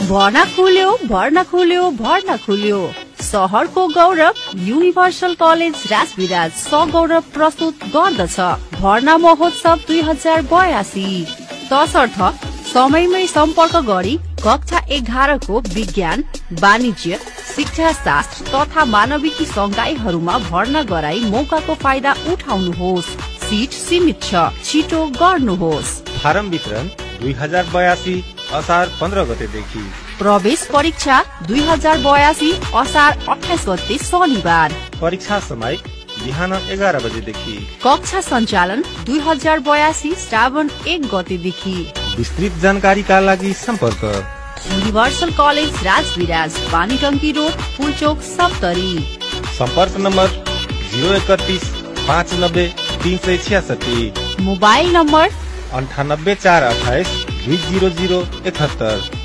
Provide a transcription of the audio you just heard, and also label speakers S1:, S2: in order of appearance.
S1: भर्ना खुल्यो भर्ना खुल्यो शहरको गौरव युनिभर्सल कलेज राजविराज सगौरव प्रस्तुत गर्दछ भर्ना महोत्सव 2082 तसर्थ समयमै सम्पर्क गरी कक्षा 11 को विज्ञान वाणिज्य शिक्षा शास्त्र तथा मानविकी संकायहरूमा भर्ना गराई मौकाको फाइदा उठाउनुहोस्। सीट सीमित छ, छिटो गर्नुहोस्।
S2: फारम वितरण 2082 असार 15 गतेदेखि।
S1: प्रवेश परीक्षा 2082 असार 28 गते शनिबार।
S2: परीक्षा समय बिहान 11 बजेदेखि।
S1: कक्षा सञ्चालन 2082 श्रावण 1 गतेदेखि।
S2: विस्तृत जानकारीका लागि सम्पर्क
S1: universal college Rajbiraj Panitanki road Pulchowk Saptari.
S2: सम्पर्क नम्बर 031 590 366।
S1: Mobile number
S2: 98 428 200 71।